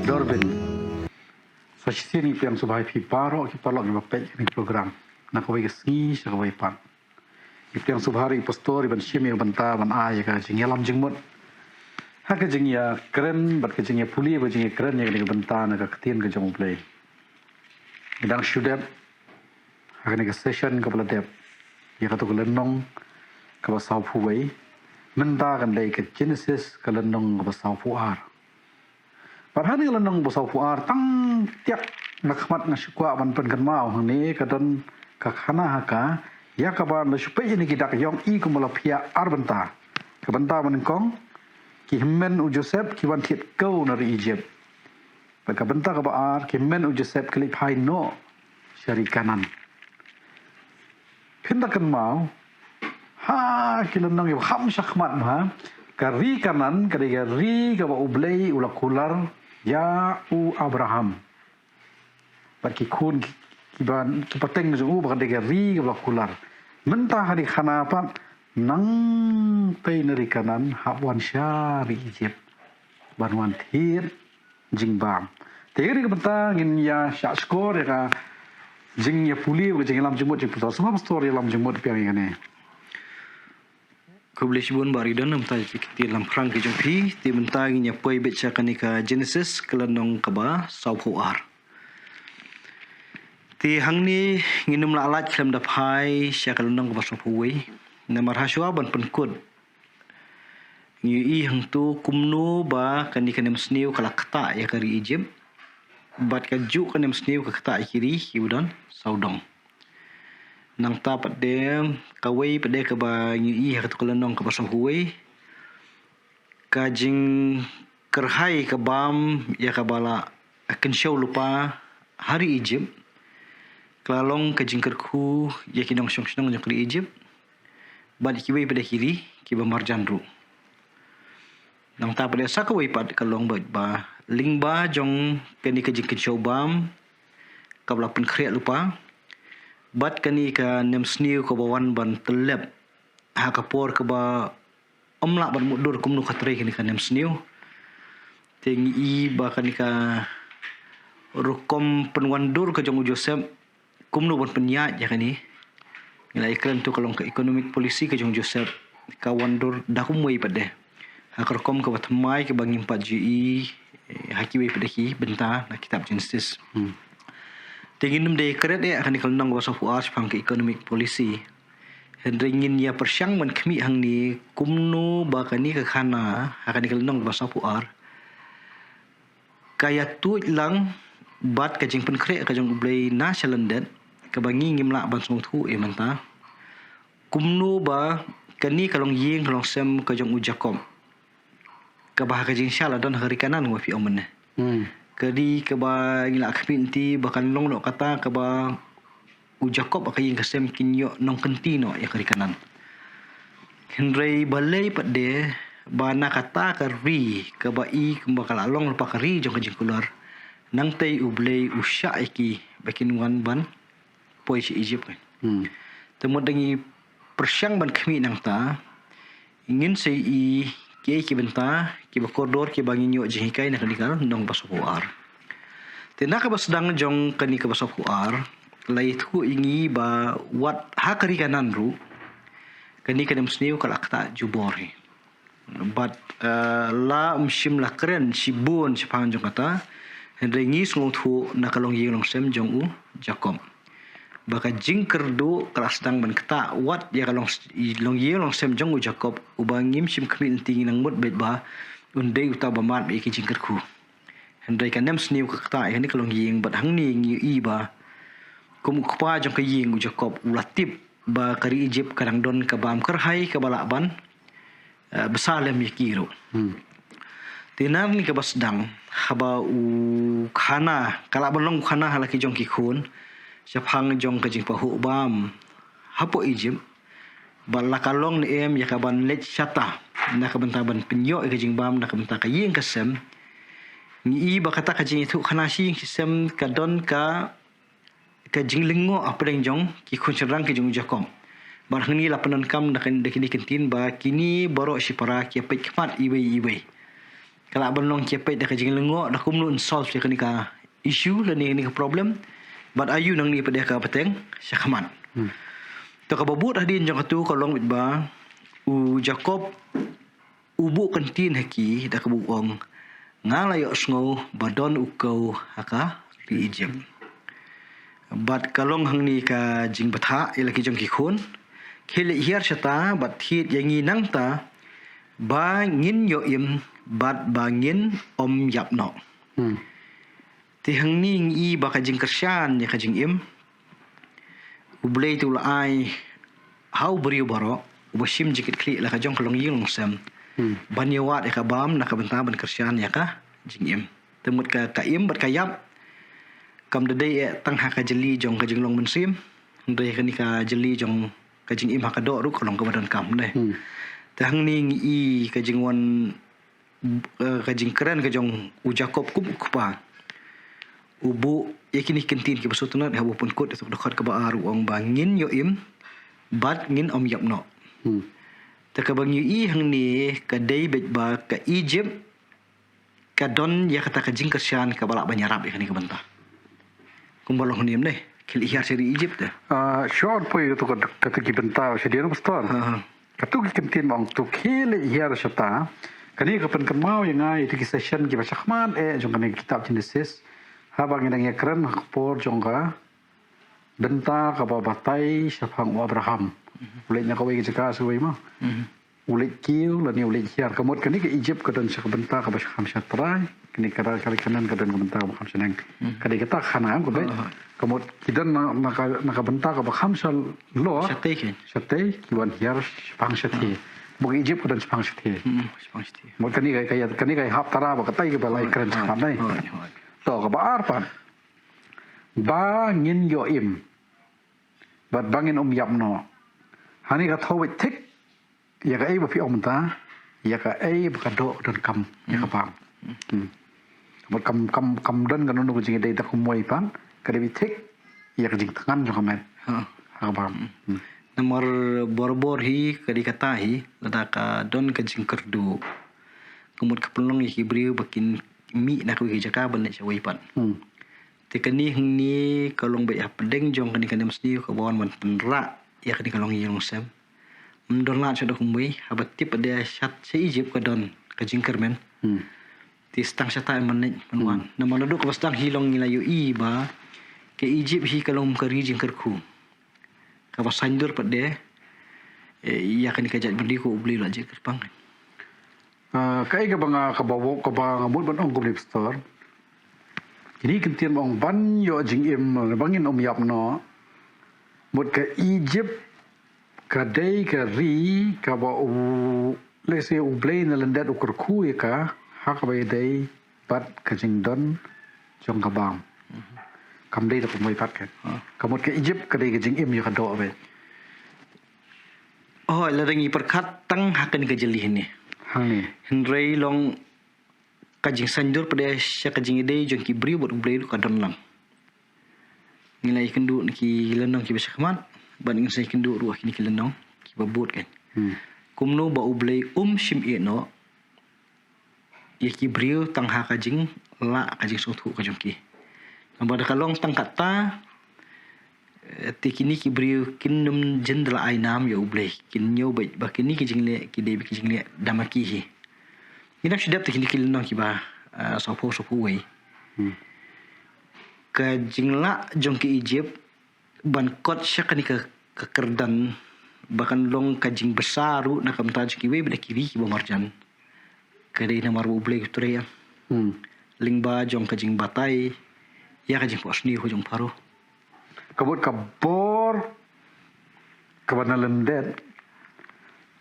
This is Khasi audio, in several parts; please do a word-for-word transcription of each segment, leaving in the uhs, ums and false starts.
Dorbin. Sa shisien ngi pdiang sngewbha ïa phi baroh ki paralok kiba peit ïa kane ka program na kawei ka sngi sha kawei pat. Ngi pdiang sngewbha ïa i pastor ban shim ïa ka bynta ban ai ïa ka jingïalam jingmut ha ka jingïakren bad ka jingïapule bad jingïakren ïa kane ka bynta na ka ktien ka jong U Blei. Ngi dang shu dep ha kane ka session kaba la dep ïa kato ka lynnong kaba sawphew wei. Mynta kan dei ka Genesis ka lynnong kaba sawphew ar. Bad ha kane ka lynnong kaba sawphew ar, tang tiak na khmat nga shu kwah ban pynkynmaw hangne ka don ka khana ha ka ïa kaba la shu peit ïa kine ki dak ïong i kumba la phiah ar bynta. Ka bynta banyngkong, ki hynmen u Joseph ki wan thied kew na ri Egypt. Bad ka bynta kaba ar, ki hynmen u Joseph ki leit phai noh sha ri Kanaan. Phin da kynmaw ha ki lynnong kiba kham shakhmat, ha ka ri Kanaan ka dei ka ri kaba U Blei u la kular ïa u Abraham bad ki khun ki, kiba, ki pateng jong u ba ka dei ka ri kaba la kular. Mynta ha kane ka khana pat, nangtei na ri Kanaan hap wan sha ri Egypt ban wan thied jingbam. Te ïa kane ka bynta ngin ïa shah shkor ïa ka jingïapule, ka jingïalam jingmut jong u pastor. Sngewbha pastor ïalam jingmut pdiang ïa kane. Khublei shibun Bah Ridon, namar ïa ki ktien lamphrang ki jong phi. Te mynta ngin ïa poi beit sha kane ka Genesis ka lynnong kaba sawphew ar. Te hangne ngin ym lah lait khlem da phai sha ka lynnong kaba sawphew wei. Namar ha shuwa ban pynkut ngi ïohi hangto kumno ba kane ka nemsniew ka la ktah ïa ka ri Egypt. Bad kajuh ka nemsniew ka ktah ïa ki ri kiba don sawdong. Nangta pat de kawei pat de kaba ngi ïohi ha kato ka lynnong kaba sawphew wei, ka jingkyrhai ka bam ïa kaba la kynshew lypa ha ri Egypt ka la long ka jingkyrkhu ïa ki nongshong shnong jong ka ri Egypt bad ïa kiwei pat de ki ri kiba marjan ruh. Nangta pat de sa kawei pat ka long ba, ba lyngba jong kane ka jingkynshew bam kaba la pynkhreh lypa bad kane ka nemsniew kaba wan ban tyllep ha ka por kaba ym lah ban mutdur kumno ka trei kane ka nemsniew. Te ngi i ba kane ka rukom pynwandur ka jong u Joseph, kumno ban pynïaid ïa kane. Ngi la ïakren to ka long ka economic policy ka jong u Joseph, ka wandur da kumwei pat de. Ha ka rukom kaba thymmai kaba ngim pat ju i, eh, ha kiwei pat de ki bynta na kitab Genesis. Hmm. Te ngin ym dei kren ïa kane ka lynnong kaba sawphew ar shaphang ka economic policy. Hynrei ngin ïa pyrshang ban khmih hangne kumno ba kane ka khana ha kane ka lynnong kaba sawphew ar ka ïa tuid lang bad ka jingpynkhreh ka jong U Blei na shalyndet kaba ngi ngim lah ban sngewthuh ïa mynta. Kumno ba kane ka longïing ka longsem ka jong u Jakob, kaba ha ka jingshisha la don ha ka ri Kanaan kumba phi ong mynne. Hmm. Ka ri kaba ngi la khmih lynti ba kan long noh kata kaba u Jakob bad ka ïing ka sem kin ïoh nongkynti noh ïa ka ri Kanaan. Hynrei balei pat de ba na kata ka ri kaba i kumba ka la long lypa ka ri jong ka jingkular, nangtei U Blei u shah ïa ki ba kin wan ban poi sha Egypt. Hmm. Te mut da ngi pyrshang ban khmih nangta, ngin sa ïohi kiei ki bynta kiba kordor kiba ngin ïoh jinghikai na kane ka lynnong ba sawphew ar. Te na kaba sdang jong kane kaba sawphew ar, la ïathuh ïa ngi ba wat ha ka ri Kanaan ruh kane ka nemsniew ka la ktah jubor hi. Bad, eh, la ym shym la kren shibun shaphang jong kata, hynrei ngi sngewthuh na ka longïing longsem jong u Jakob ba ka jingkyrduh ka la sdang ban ktah wat ïa ka long, longïing longsem jong u Jakob, uba ngim shym khmih lynti, ngi nang mut beit ba un dei uta ba mad bad ïa ki jingkyrkhu. Hynrei ka nemsniew ka ktah ïa kane ka longïing bad hangne ngi ïohi ba kum u kpa jong ka ïing u Jakob u la tip ba ka ri Egypt ka dang don ka bam kyrhai kaba lah ban, eh, bsa lem ïa ki ruh. Hmm. Te na kane kaba sdang, haba u khana, ka lah ban long u khana ha la ki jong ki khun shaphang jong ka jingpahuh bam hapoh Egypt, ba la ka long ne em ïa ka ban leit shata na ka bynta ban pynïoh ïa ka jingbam na ka bynta ka ïing ka sem. Ngi i ba kata ka jingïathuh khana shi ïing shi sem ka don ka ka jinglyngngoh hapdeng jong ki khun shynrang ki jong u Jakob. Bad hangne la pyndonkam da kine ki ktien ba kine baroh shipara ki ïa peit khmat iwei iwei. Ka lah ban long ki peit da ka jinglyngngoh da kumno yn solve ïa kane ka issue lane kane ka problem. Bad aiu nangne pat de ka bteng shakhmat. Hmm. To kaba bud hadien jong katu ka long beit ba u Jakob u buh kyntien ha ki da kaba u ong, nga la ïohsngew ba don u kew ha ka ri Egypt. Bad ka long hangne ka jingbthah ïa la ki jong ki khun. Khie leit hiar shata bad thied ïa ngi nangta ba ngin ïoh im bad ba ngin ym ïap noh. Hmm. Te hangne ngi i ba ka jingkyrshan ïa ka jingim U Blei te u la ai ha u briew baroh uba shim jingkitkhlieh la ka jong ka longïing longsem. Hmm. Ban ïa wad ïa ka bam na ka bynta ban kyrshan ïa ka jingim. Te mut ka, ka im bad ka ïap kam da dei eh tang ha ka jylli jong ka jinglong mynsiem. Hynrei kane ka jylli jong ka jingim ha ka doh ruh ka long kaba donkam dei. Hmm. Te hangne ngi i ka jingwan eh, ka jingkren ka jong u Jakob kum u kpa. U buh ïa kine ki kyntien kiba sngewtynnat haba u pynkut ïa ka dkhot kaba ar u ong ba ngin ïoh im bad ngin ym ïap noh. Hmm. Te kaba ngi i hangne ka dei beit ba ka Egypt ka don ïa kata ka jingkyrshan kaba lah ban ïarap ïa kane ka bynta. Kumba long hangne em ne khie leit hiar sha ri Egypt te. Ah, sure, poi katu ka, katu ki bynta sha dien pastor. Ha, ha. Katu ki kyntien ba ong to khie leit hiar shata. Kane ka pynkynmaw ïa nga ïa kito ki session kiba shakhmat eh jong kane ka kitab Genesis. Haba ngi dang ïakren ha ka por jong ka bynta kaba batai shaphang u Abraham. Mhm. U leit na kawei ka jaka sha kawei mo. Mhm. U leit kiew lane u leit hiar. Ka mut kane ka Egypt ka don sha ka bynta kaba kham shatrai. Kane ka Ri Kanaan ka don ka bynta kaba kham shaneng. Hmm. Ka dei kata ka khana em ka beit. Ah, ah. Ka mut ki don na, na ka, na ka bynta kaba kham shalor. Shatei ki. Shatei ki wan hiar shaphang shathie. Ah. Bad ka Egypt ka don shaphang shathie. Hmm, shaphang shathie. Mut kane ka, ka, kane ka hap tara ba katai kaba la ïakren shaphang nai. Hooid, hooid. To kaba ar pat. Ba ngin ïoh im. Bad ba ngin ym ïap noh. Hangne ka thew beit thik. Ïa kaei ba phi ong mynta, ïa kaei ba ka doh ka donkam ïa ka bam. Hmm. Bad kam, kam, kam don kano kano ka jingïadei da kumwei pat, ka dei beit thik ïa ka jingthngan jong ka met. Ha. Ha ka bam. Hmm. Namar barabor hi ka dei kata hi, lada ka don ka jingkyrduh, ka mut ka pynlong ïa ki briew ba kin mih na kawei ka jaka ban leit sha kawei pat. Hmm. Te kane hangne ka long beit hapdeng jong kane ka nemsniew kaba wan ban pynrah ïa kane ka longïing longsem. Ym don lad shuh da kumwei, haba tip pat de sha, sha Egypt ka don ka jingkyrmen. Hmm. Te sdang shata em ban leit ban wan. Hmm. Namar naduh kaba sdang hi long ngi la ïohi ba ka Egypt hi ka long ka ri jingkyrkhu. Kaba saiñdur pat de, eh, ïa kane ka jaitbynriew kaba U Blei u la jied kyrpang. Ah, kaei kaba nga, kaba, kaba nga mut ban ong kumne pastor. Kine ki kyntien ba ong ban ïoh jingim, ba ngin ym ïap noh. Mut ka Egypt ka dei ka ri kaba u, lehse U Blei na lyndet u kyrkhu ïa ka, ha kaba ïadei bad ka jingdon jong ka bam. Kam dei da kumwei pat ka. Ha. Ka mut ka Egypt ka dei ka jingim ïa ka doh beit. Oh, lada ngi pyrkhat tang ha kane ka jylli hangne. Hangne. Hynrei long ka jingsaiñdur pat de sha ka jingïadei jong ki briew bad U Blei ruh ka don lang. Ngi la ïakynduh na ki lynnong kiba shakhmat, bad ngin sa ïakynduh ruh ha kine ki lynnong kiba bud kan. Hmm. Kumno ba U Blei um shym ïeh noh ïa ki briew tang ha ka jinglah ka jingsngewthuh ka jong ki. Namar da ka long tang kata, eh, te kine ki briew kin ym jin da la ai nam ïa U Blei. Kin ñiew beit ba kine ki jingleh ki dei beit ki jingleh da ma ki hi. Ngi dang shu dep te kine ki lynnong kiba, eh, sawphew, sawphew wei. Hmm. Ka jinglah jong ki Egypt ban kot sha kane ka, ka kyrdan ba kan long ka jingbsa ruh na ka bynta jong kiwei bad kiwei kiba marjan. Ka dei namar ba U Blei u trei ïa. Hmm. Lyngba jong ka jingbatai ïa ka jingphohsniew ka jong Pharaoh. Ka mut ka bor kaba na lyndet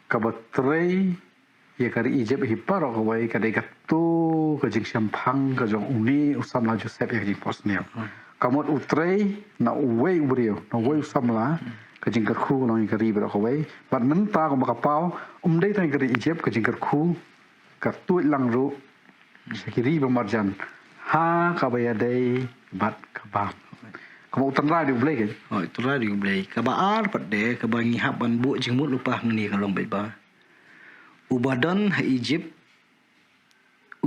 kaba trei ïa ka ri Egypt hi baroh kawei ka dei katto ka jingshemphang ka jong une u samla Joseph ïa ka jingphohsniew. Hmm. Ka mut u trei na uwei u briew, na uwei u samla, hmm, ka jingkyrkhu ka long ïa ka ri baroh kawei. Bad mynta kumba ka paw, um dei tang ïa ka ri Egypt ka jingkyrkhu, ka tuid lang ruh sha ki ri ba marjan ha kaba ïadei bad ka bam. Kumba u tynrai dei U Blei kan? Oh, u tynrai dei U Blei. Kaba ar pat de, kaba ngi hap ban buh jingmut lypa hangne ka long beit ba uba don ha Egypt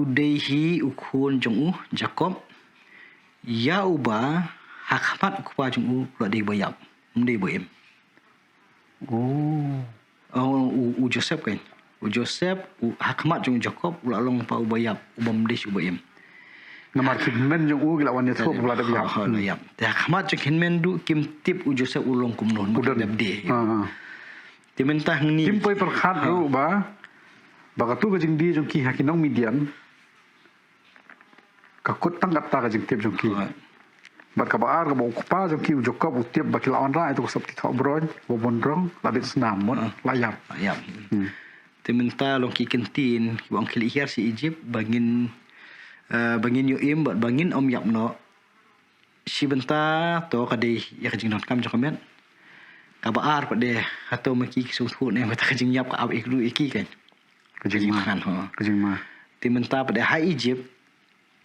U dei hi u khun jong u Jakob, ïa uba ha khmat u kpa jong u u la dei ba ïap, um dei ba im. Oh. Oh, u, u Joseph kan. U Joseph, u ha khmat jong u Jakob, u la long pa uba ïap, uba mdei, uba im. Namar ki hynmen jong u ki la wan ïathuh ba la dep ïap. Ha, la ïap. Te ha khmat jong ki hynmen ruh kim tip u Joseph u long kumno, u dep die. Te mynta hangne kim poi pyrkhat ruh ba, ba katu ka jingdie jong ki ha ki nong Midian ka kut tang kata ka jingtip jong ki. Bad kaba ar kaba u kpa jong ki u Jakob u tip ba ki la wanrah ïa uto u sopti thoh broin, ba bun rong, la bit snam mut, la ïap. La ïap. Te mynta long ki ktien, kiba ong ki leit hiar sha Egypt, ba ngin, eh, ba ngin ïoh im, bad ba ngin ym ïap noh. Shi bynta to ka dei ïa ka jingdonkam jong ka met. Kaba ar pat de, hato ma ki ki sngewthuh ne, kata ka jingïap ka ap ïa ki ruh ïa ki kan. Ka jingma. Ka jingkhan, ho. Ka jingma. Te mynta pat de ha Egypt,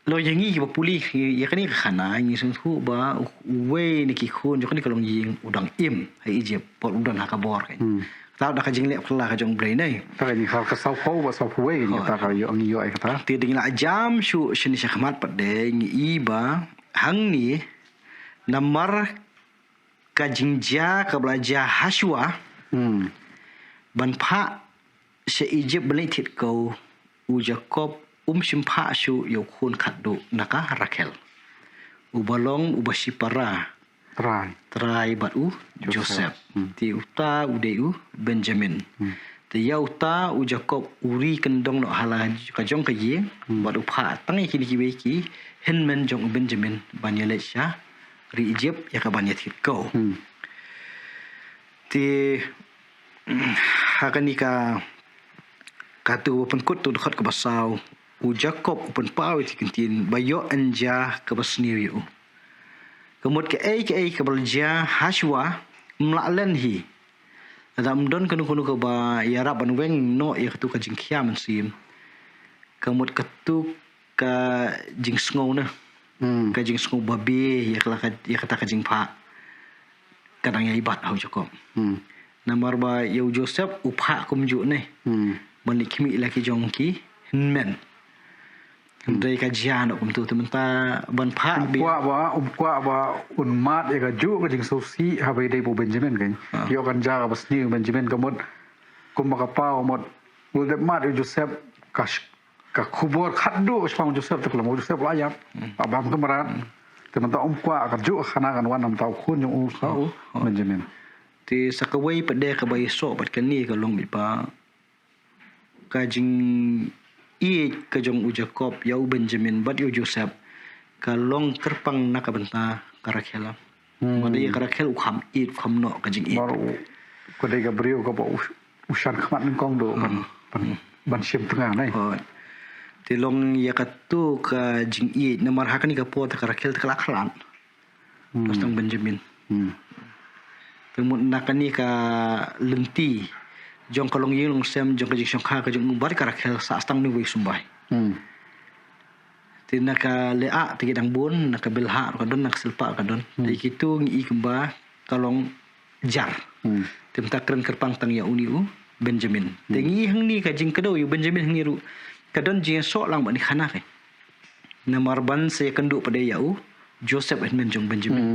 lo ïa ngi kiba pule ïa kane ka khana, ngi sngewthuh ba uwei na ki khun jong kane ka longïing u dang im ha Egypt, bad u don ha ka bor kan. Kata da ka jingleh kylla ka jong U Blei ne. Kata ka jingkhar ka sawphew bad sawphew wei, kata ka ïoh ngi ïoh ïa kata. Te da ngi la jam shuh shane shakhmat pat de, ngi i ba hangne namar ka jingjia kaba la jia hashwa ban phah sha Egypt ban leit thied kew, u Jakob um shym phah shuh ïa u khun khatduh na ka Rakhel, uba long uba shipara trai bad u Joseph. Te uta u dei u Benjamin. Te ïa uta u Jakob u ri kyndong noh ha la ka jong ka ïing bad u phah tang ïa kine kiwei ki hynmen jong u Benjamin ban ïaleit sha ri Egypt ïa ka ban ïathied kew. Te ha kane ka, katu ba pynkut tu dkhot kaba saw, u Jakob u pynpaw ïa ki ktien ba ïoh yn jia kaba sniew ïa u. Ka mut kaei kaei kaba la jia hashwa, ym lah len hi. Lada ym don kano kano kaba ïarap ban weng noh ïa katu ka jingkhia mynsiem, ka mut katu ka jingsngew ne, ka jingsngew babe ïa kata ka jingphah, ka dang ïai bat ha u Jakob. Namar ba ïa u Joseph u phah kumjuh ne ban leit khmih la ki jong ki hynmen. Hynrei ka jia noh kumta, te mynta ban phah. Um kwah ba, um kwah ba un mad ïa kajuh ka jingsngewsih haba ïadei bad u Benjamin kan. Ïoh kan jia kaba sniew u Benjamin, ka mut kumba ka paw, ka mut u la dep mad ïa u Joseph, ka ka khubor khatduh shaphang u Joseph te ka long u Joseph la ïap, ba bam ka mrad. Te mynta um kwah kajuh ka khana kan wan na bynta u khun jong u, u Benjamin. Te sa kawei pat de kaba ïasoh bad kane ka long bad ba ka jingïeit ka jong u Jakob ïa u Benjamin bad ïa u Joseph ka long kyrpang na ka bynta ka Rakhel. Namar ïa ka Rakhel u kham ïeit, u kham noh ka jingïeit. Namar u, ka dei ka briew kaba u, u shan khmat nyngkong duh ban, ban, ban shim tnga ne. Te long ïa katu ka jingïeit, namar ha kane ka por te ka Rakhel te ka la khlad. Te sdang Benjamin. Te mut na kane ka lynti jong ka longïing longsem, jong ka jingshongkha ka jong u bad ka Rakhel, sah sdang une uwei u symbai. Te na ka Leah te ki dang bun, na ka Bilhah ruh ka don, na ka Silpah ruh ka don. Te kitu ngi i kumba ka long jar. Te mynta kren kyrpang tang ïa une u Benjamin. Te ngi i hangne ka jingkdew ïa u Benjamin hangne ruh ka don jingïasoh lang bad kane ka khana kan. Namar ban sa ïakynduh pat de ïa u Joseph hynmen jong u Benjamin.